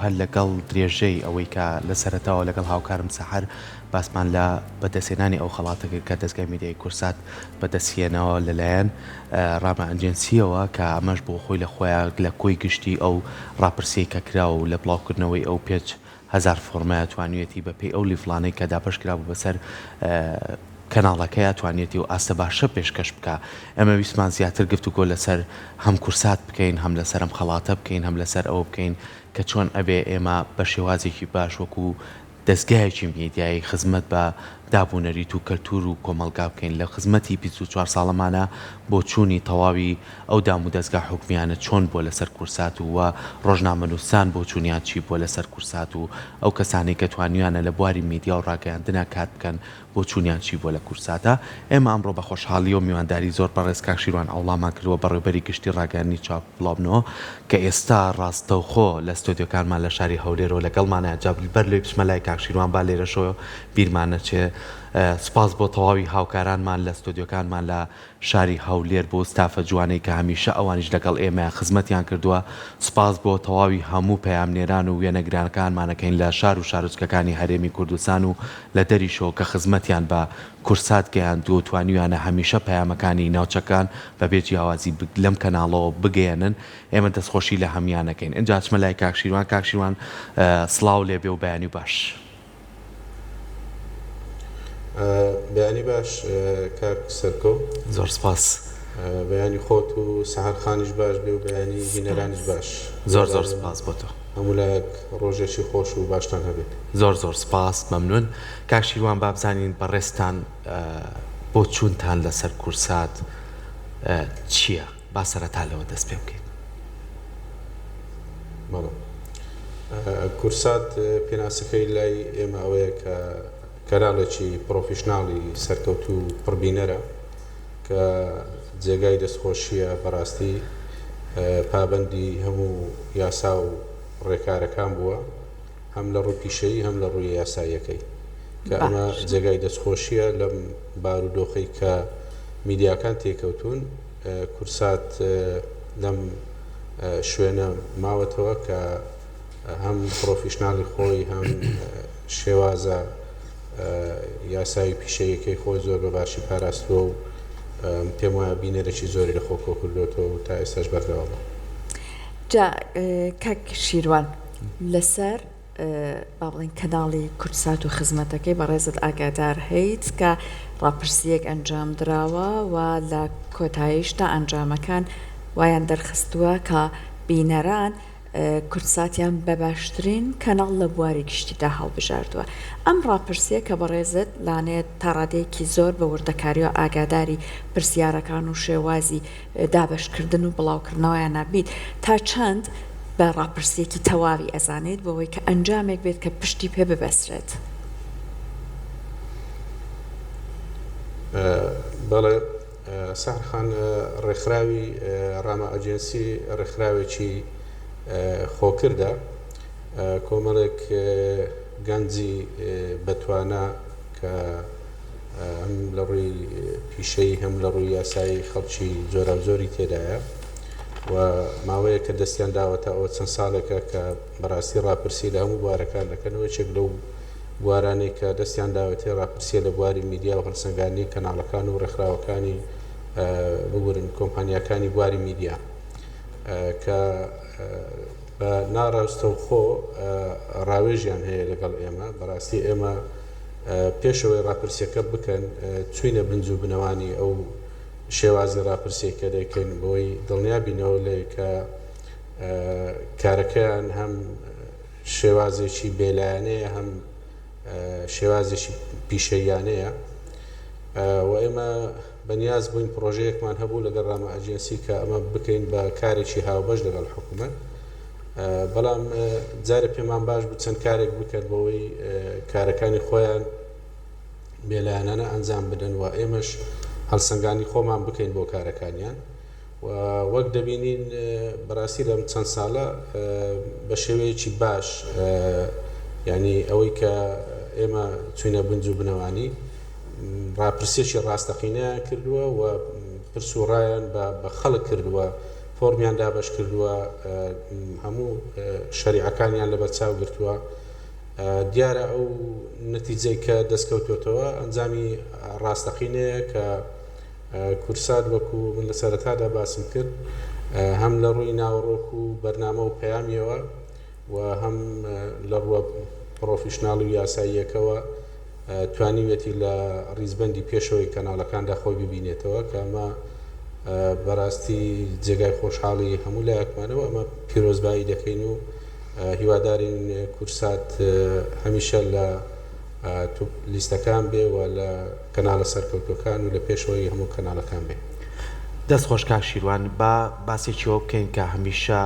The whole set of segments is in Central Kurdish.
هەر لەگەڵ درێژەی ئەوەی کە لە سەرەتاوە لەگەڵ هاوکارم سەحەر باسمان لە بەدەستهێنانی ئەو خەڵاتە کرد کە دەزگای میدیایی کورسات بەدەستهێناوە لەلایەن ڕاما ئەجێنسییەوە کە ئەمەش بۆ خۆی لە خۆیا لە کۆی گشتی ئەو ڕاپرسیەی کە کرا و لە بڵاوکردنەوەی ئەو 5000 فۆرمەیە توانیویەتی بە پێی ئەو level انەی کە دابەش کرابوو بەسەر کەناڵەکەیا توانیەتی ئەو ئاستە باشە پێشکەش بکا. ئێمە ویستمان زیاتر گفتوگۆ لەسەر هەم کورسات بکەین، هەم لەسەر ئەم خەڵاتە بکەین، هەم لەسەر ئەوە بکەین کە چۆن ئەبێ ئێمە بە شێوازێکی باش وەکو دەزگایەکی میدیایی خزمەت بە داب و نەریت و کەلتور و کۆمەڵگا بکەین لە خزمەتی 24 ساڵەمانا بۆچوونی تەواوی ئەو دام و دەزگا حکومیانە چۆن بووە لەسەر کورسات و وە ڕۆژنامەنووسان بۆچوونیان چی بووە لەسەر کورسات و ئەو کەسانەی کە توانیویانە لە بواری میدیا و ڕاگەیاندنا کار بکەن بۆچوونیان چی بووە لە کورساتا. ئێمە ئەمڕۆ بە خۆشحاڵییەوە میوانداری زۆر بەڕێز کاک شیروان عەوڵامان کردووە بەڕێوبەری گشتی ڕاگەیاندنی چاپ و بڵاوبنەوە کە ئێستا ڕاستەوخۆ لە ستۆدیۆکانمان لە شاری هەولێرەوە لەگەڵمانە جا بەر لەوەی بچمە لای کاک شیروان با لێرەشەوە بیرمان نەچێ سوپاس بۆ تەواوی هاوکارانمان لە ستۆدیۆکانمان لە شاری هەولێر بۆ ستافە جوانەی کە هەمیشە ئەوانیش لەگەڵ ئێمەیان خزمەتیان کردووە، سوپاس بۆ تەواوی هەموو پەیامنێران و وێنەگرانەکانمان ئەکەین لە شار و شارۆچکەکانی هەرێمی کوردستان و لە دەریشەوە کە خزمەتیان بە کورسات گەیاندووە و توانیویانە هەمیشە پەیامەکانی ناوچەکان بەبێ جیاوازی لەم کەناڵەوە بگەیەنن، ئێمە دەستخۆشی لە هەموویان ئەکەین. ئینجا ئەچمە لای کاک شیروان، کاک شیروان سڵاو لێبێ و بەیانی باش. بەیانی باش کاک سەرکۆ. زۆر سپاس. بەیانی خۆت و سەحەر خانیش باش بێ و بەیانی بینەرانیش باش. زۆر زۆر سپاس بۆ تۆ. هەموو لایەک ڕۆژێکی خۆش و باشتان هەبێت. زۆر زۆر سپاس مەمنون. کاک شیروان با بزانین بەڕێزتان بۆچوونتان لەسەر کورسات چییە؟ با سەرەتا لەوە دەست پێ بکەین. بەڵێ. کورسات پێناسەکەی لای ئێمە ئەوەیە کە کەناڵێکی پڕۆفیشناڵی سەرکەوتوو و پڕبینەرە کە جێگای دەستخۆشییە بەڕاستی پابەندی هەموو یاسا و ڕێکارەکان بووە هەم لە ڕووی پیشەیی هەم لە ڕووی یاساییەکەی کە ئەمە جێگای دەستخۆشییە لەم بارودۆخەی کە میدیاکان تێکەوتوون کورسات لەم شوێنە ماوەتەوە کە هەم پرۆفیشنالی خۆی هەم شێوازە یاسایی پیشەیەکەی خۆی زۆر بە باشی پاراستووە و پێم وایە بینەرێکی زۆری لە خۆ کۆکردوێتەوە و تا ئێستاش بەردەوامە. جا کاک شیروان لەسەر با بڵێین کەناڵی کوردسات و خزمەتەکەی بەڕێزت ئاگادار هەیت کە ڕاپرسییەک ئەنجام دراوە و لە کۆتاییشدا ئەنجامەکان وایان دەرخستووە کە بینەران کوردساتیان بە باشترین کەناڵ لە بواری گشتیدا هەڵبژاردووە. ئەم ڕاپرسییە کە بەڕێزت لانێت تا ڕادەیەکی زۆر بە وردەکارییەوە ئاگاداری پرسیارەکان و شێوازی دابەشکردن و بڵاوکردنەوەیانا بیت تا چەند بە ڕاپرسیەکی تەواوی ئەزانیت بۆوەی کە ئەنجامێک بێت کە پشتی پێ ببەسرێت؟ بەڵێ سەحەر خان، ڕێکخراوی ڕاما ئەجێنسی ڕێکخراوێکی خۆکردە، کۆمەڵێک گەنجی بەتوانا کە هەم لە ڕووی پیشەیی هەم لە ڕووی یاسایی خەڵکی جۆراوجۆری تێدایە و ماوەیەکە دەستیان داوەتە ئەوە چەند ساڵێکە کە بەڕاستی ڕاپرسی لە هەموو بوارەکان دەکەن و یەکێک لەو بوارانەی کە دەستیان داوەتێ ڕاپرسیە لە بواری میدیا و هەڵسەنگاندنی کەناڵەکان و ڕێکخراوەکانی ببورن کۆمپانیاکانی بواری میدیا کە بە ناڕاستەوخۆ ڕاوێژیان هەیە لەگەڵ ئێمە بەڕاستی ئێمە پێشەوەی ڕاپرسیەکە بکەن چوینە بنج و بنەوانی ئەو شێوازی ڕاپرسیەی کە دەیکەین بۆی دڵنیا بینەوە لێ کە کارەکەیان هەم شێوازێکی بێلایەنەیە هەم شێوازێکی پیشەییانەیە و ئێمە بەنیاز بووین پرۆژەیەکمان هەبوو لەگەڵ ڕامە ئەجێنسی کە ئەمە بکەین بە کارێکی هاوبەش لەگەڵ حکوومەت بەڵام جارێ پێمان باش بوو چەند کارێک بکەن بۆەوەی کارەکانی خۆیان بێلایەنانە ئەنجام بدەن و ئێمەش هەڵسەنگانی خۆمان بکەین بۆ کارەکانیان و وەک دەبینین بەڕاستی لەم چەند ساڵە بە شێوەیەکی باش ینی ئەوەی کە ئێمە چوینە بنج و بنەوانی ڕاپرسێکی ڕاستەقینەیان کردووە و پرس و ڕایان بە خەڵک کردووە. فۆرمیان دابەش کردووە، هەموو شەریعەکانیان لەبەرچاو گرتووە. دیارە ئەو نەتیجەی کە دەستکەوتۆتەوە ئەنجامی ڕاستەقینەیە کە کورسات وەکو من لە سەرەتادا باسم کرد هەم لە ڕووی ناوەڕۆک و بەرنامە و پەیامیەوە و هەم لە ڕووە پڕۆفیشناڵی و یاساییەکەوە توانیویەتی لە ڕیزبەندی پێشەوەی کەناڵەکاندا خۆی ببینێتەوە کە ئەمە بەڕاستی جێگای خۆشحاڵی هەموو لایەکمانە و ئەمە پیرۆزبایی دەکەین و هیوادارین کورسات هەمیشە لە توپ لیستەکان بێ و لە کەناڵە سەرکەوتوەکان و لە پێشەوەی هەموو کەناڵەکان بێ. دەست خۆش کاک شیروان با باسێکی ئەوە بکەین کە هەمیشە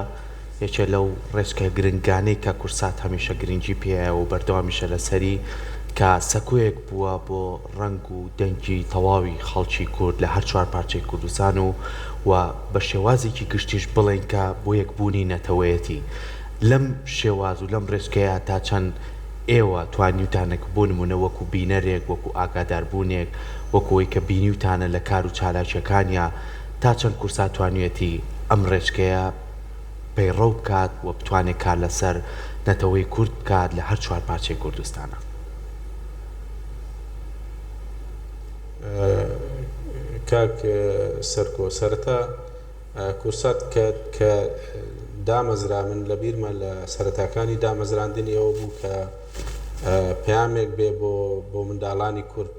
یەکێ لەو ڕێچکە گرنگانەی کە کورسات هەمیشە گرنگی پێیە و بەردەوامیشە لەسەری کە سەکۆیەک بووە بۆ ڕەنگ و دەنگی تەواوی خەڵکی کورد لە هەر چوارپارچەی کوردستان و و بە شێوازێکی گشتیش بڵێین کە بۆ یەکبوونی نەتەوەیەتی لەم شێواز و لەم ڕێچکەیە تا چەند ئێوە توانیوتانە کە بۆ نموونە وەکو بینەرێک وەکو ئاگاداربوونێک وەکو ئەوەی کە بینیوتانە لە کار و چالاکییەکانیا تا چەند کورسات توانیویەتی ئەم ڕێچکەیە پەیڕەو بکات و بتوانێت کار لەسەر نەتەوەی کورد بکات لە هەر چوارپارچەی کوردستانا؟ کاک سەرکۆ سەرەتا کورسات کە کە دامەزرا من لە بیرمە لە سەرەتاکانی دامەزراندنی ئەوە بوو کە پەیامێک بێ بۆ بۆ منداڵانی کورد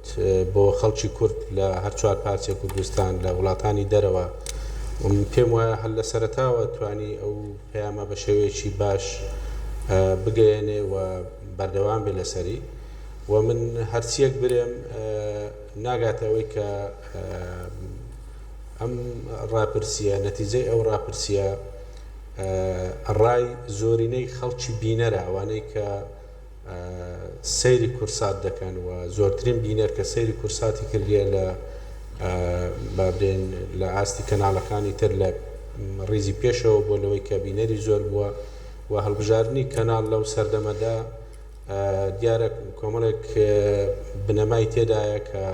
بۆ خەڵکی کورد لە هەر چوار پارچەی کوردستان لە وڵاتانی دەرەوە پێم وایە هەر لە سەرەتاوە توانی ئەو پەیامە بە شێوەیەکی باش بگەیەنێ و بەردەوام بێ لەسەری و من هەرچیەک برێم ناگاتە ئەوەی کە ئەم ڕاپرسیە نەتیجەی ئەو ڕاپرسیە ڕای زۆرینەی خەڵکی بینەرە ئەوانەی کە سەیری کورسات دەکەن و زۆرترین بینەر کە سەیری کورساتی کردیە لە بابرێن لە ئاستی کەناڵەکانی تر لە ڕیزی پێشەوە بۆ لەوەی کە بینەری زۆر بووە و هەڵبژاردنی کەناڵ لەو سەردەمەدا دیارە کۆمەڵێک بنەمای تێدایە کە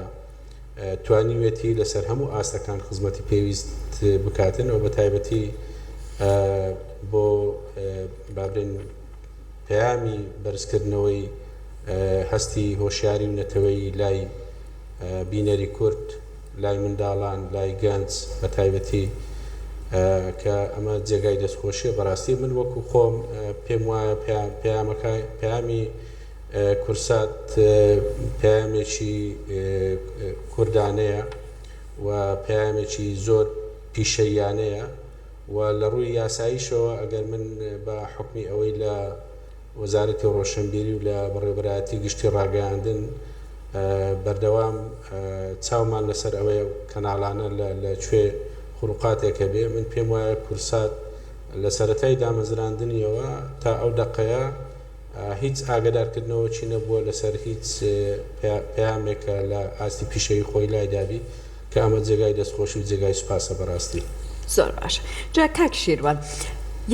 توانیوێتی لەسەر هەموو ئاستەکان خزمەتی پێویست بکاتن و بە تایبەتی بۆ بابرێن پەیامی بەرزکردنەوەی هەستی هۆشیاری و نەتەوەیی لای بینەری کورد، لای منداڵان، لای گەنج بە تایبەتی کە ئەمە جێگای دەستخۆشیە بەڕاستی من وەکو خۆم پێم وایە پەیامەکە پەیامی کورسات پەیامێکی کوردانەیە و پەیامێکی زۆر پیشەییانەیە و لە ڕووی یاساییشەوە ئەگەر من بە حوکمی ئەوەی لە وەزارەتی ڕۆشنبیری و لە بەڕێوەبەرایەتی گشتی ڕاگەیاندن بەردەوام چاومان لەسەر ئەوەیە کەناڵانە لە کوێ خروقاتێک هەبێ من پێم وایە کورسات لە سەرەتای دامەزراندنیەوە تا ئەو دەقەیە هیچ ئاگەدارکردنەوەکی نەبووە لەسەر هیچ پەیامێک کە لە ئاستی پیشەیی خۆی لایدابی کە ئەمە جێگای دەستخۆشی و جێگای سوپاسە بەڕاستی. زۆر باشە جا کاک شیروان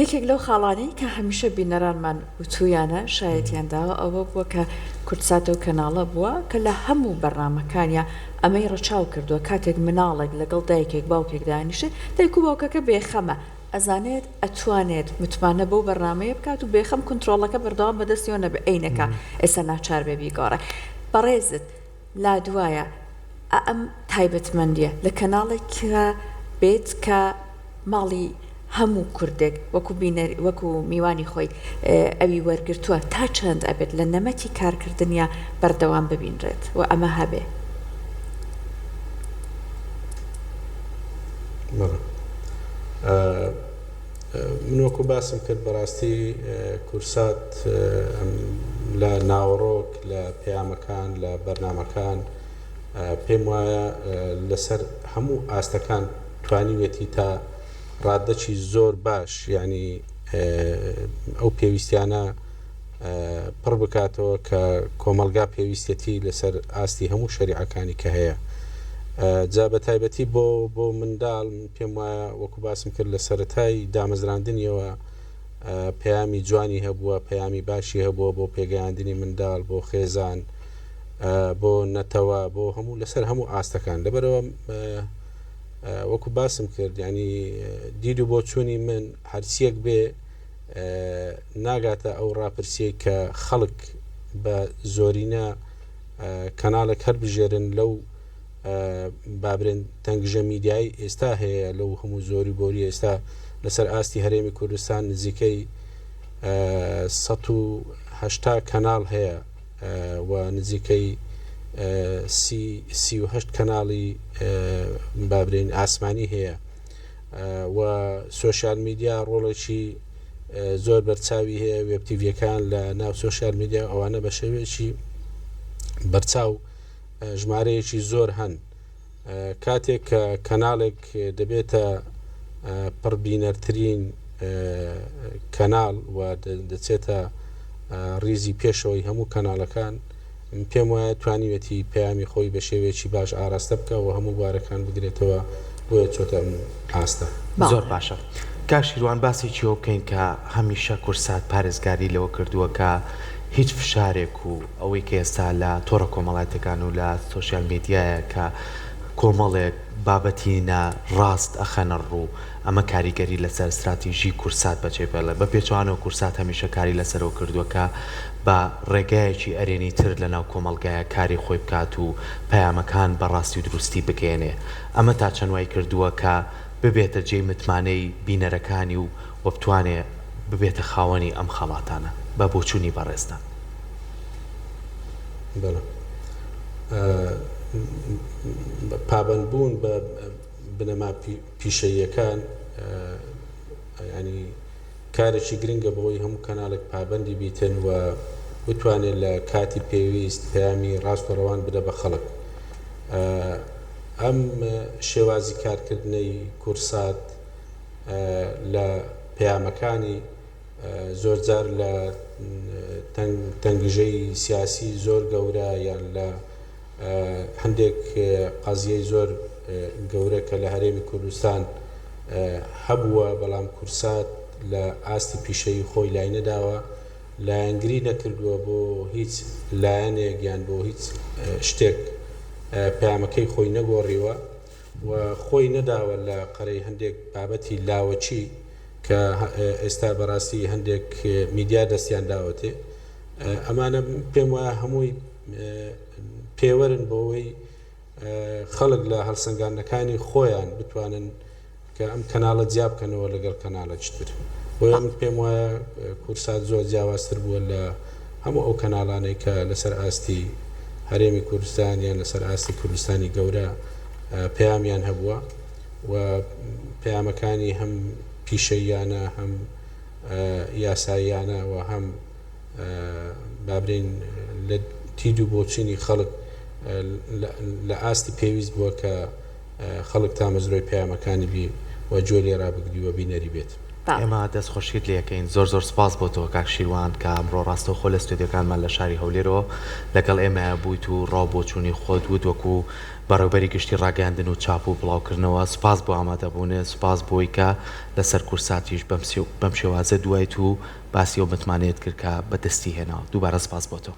یەکێک لەو خاڵانەی کە هەمیشە بینەرانمان وتویانە شایەتیان داوە ئەوە بووە کە کوردسات ئەو کەناڵە بووە کە لە هەموو بەرنامەکانیا ئەمەی ڕەچاو کردووە کاتێک مناڵێک لەگەڵ دایکێک باوکێک دانیشێ دایک و باوکەکە بێخەمە ئەزانێت ئەتوانێت متمانە بەو بەرنامەیە بکات و بێخەم کونترۆڵەکە بەردەوام بەدەستیەوە نەبێ ئەی نەکا ئێستا ناچار بێ بیگۆڕێ بەڕێزت لادوایە ئە ئەم تایبەتمەندیە لە کەناڵێکا بێت کە ماڵی هەموو کوردێک وەکو بینەر وەکو میوانی خۆی ئەوی وەرگرتووە تا چەند ئەبێت لە نەمەتی کارکردنیا بەردەوام ببینرێت و ئەمە هەبێ؟ بەڵێ من وەکو باسم کرد بەڕاستی کورسات لە ناوەڕۆک لە پەیامەکان لە بەرنامەکان پێم وایە لەسەر هەموو ئاستەکان توانیویەتی تا ڕادەکی زۆر باش یعنی ئەو پێویستیانە پڕ بکاتەوە کە کۆمەڵگا پێویستیەتی لەسەر ئاستی هەموو شەریعەکانی کە هەیە جا بە تایبەتی بۆ بۆ منداڵ من پێم وایە وەکو باسم کرد لە سەرەتای دامەزراندنیەوە پەیامی جوانی هەبووە پەیامی باشی هەبووە بۆ پێگەیاندنی منداڵ بۆ خێزان بۆ نەتەوە بۆ هەموو لەسەر هەموو ئاستەکان لەبەرەوە. وەکو باسم کرد ینی دید و بۆچوونی من هەرچیەک بێ ناگاتە ئەو ڕاپرسیەی کە خەڵک بە زۆرینە کەناڵێک هەربژێرن لەو بابرێن تەنگژە میدیایی ئێستا هەیە لەو هەموو زۆری بۆری ئێستا لەسەر ئاستی هەرێمی کوردستان نزیکەی 180 کەناڵ هەیە و نزیکەی 38 کەناڵی بابرێن ئاسمانی هەیە و سۆشیال میدیا ڕۆڵێکی زۆر بەرچاوی هەیە وێب تیڤیەکان لە ناو سۆشیال میدیا ئەوانە بە شێوەیەکی بەرچاو ژمارەیەکی زۆر هەن کاتێک کە کەناڵێک دەبێتە پڕبینەرترین کەناڵ و دەچێتە ڕیزی پێشەوەی هەموو کەناڵەکان پێم وایە توانیوێتی پەیامی خۆی بە شێوەیەکی باش ئاراستە بکا و هەموو بوارەکان بگرێتەوە بۆیە چۆتە ئەم ئاستە. زۆر باشە کاک شیروان باسێکی ئەوە بکەین کە هەمیشە کورسات پارێزگاری لەوە کردووە کە هیچ فشارێک و ئەوەی کە ئێستا لە تۆڕە کۆمەڵایەتیەکان و لە سۆشیال میدیایە کە کۆمەڵێک بابەتی نا ڕاست ئەخەنە ڕوو ئەمە کاریگەری لەسەر ستراتیژی کورسات بەجێ بێڵێ، بە پێچەوانەوە کورسات هەمیشە کاری لەسەرەوە کردووە کە بە ڕێگایەکی ئەرێنی تر لەناو کۆمەڵگایا کاری خۆی بکات و پەیامەکان بە ڕاستی و دروستی بگەیەنێ. ئەمە تا چەند وای کردووە کە ببێتە جێی متمانەی بینەرەکانی و و بتوانێ ببێتە خاوەنی ئەم خەڵاتانە؟ بە بۆچوونی بەڕێزتان. بەڵێ. پابەندبوون بە بنەما پیشەییەکان یانی کارێکی گرنگە بۆی هەموو کەناڵێک پابەندی بیتن و بتوانێت لە کاتی پێویست پەیامی ڕاست و ڕەوان بدە بە خەڵک. ئەم شێوازی کارکردنەی کورسات لە پەیامەکانی زۆرجار لە تەنگژەی سیاسی زۆر گەورە یان لە هەندێک قەزیەی زۆر گەورە کە لە هەرێمی کوردستان هەبووە، بەڵام کورسات لە ئاستی پیشەیی خۆی لای نەداوە، لایەنگری نەکردووە بۆ هیچ لایەنێک یان بۆ هیچ شتێک پەیامەکەی خۆی نەگۆڕیوە و خۆی نەداوە لە قەرەی هەندێک بابەتی لاوەکی کە ئێستا بەڕاستی هەندێک میدیا دەستیان داوەتێ. ئەمانە پێم وایە هەمووی پێوەرن بۆ ئەوەی خەڵک لە هەڵسەنگاندنەکانی خۆیان بتوانن کە ئەم کەناڵە جیا بکەنەوە لەگەڵ کەناڵێکی تر. بۆیە من پێم وایە کورسات زۆر جیاوازتر بووە لە هەموو ئەو کەناڵانەی کە لەسەر ئاستی هەرێمی کوردستان یان لەسەر ئاستی کوردستانی گەورە پەیامیان هەبووە و پەیامەکانی هەم پیشەییانە هەم یاساییانە و هەم با برێین لە تید و بۆچینی خەڵک لە ئاستی پێویست بووە کە خەڵک تامەزرۆی پەیامەکانی بی و گوێ لێ ڕابگری و بینەری بێت. ئێمە دەست خۆشیت لێ ئەکەین. زۆر زۆر سپاس بۆ تۆ کاک شیروان کە ئەمڕۆ ڕاستەوخۆ لە ستۆدیۆکانمان لە شاری هەولێرەوە لەگەڵ ئێمەیا بوویت و ڕاو بۆچوونی خۆت وت وەکو بەڕێوبەری گشتی ڕاگەیاندن و چاپ و بڵاوکردنەوە سپاس بۆ ئامادەبوونت سپاس بۆی کە لەسەر کورساتیش بەم شێوازە دوایت و باسی ئەو متمانەیەت کرد کە بەدەستی هێناوە. دووبارە سپاس بۆ تۆ.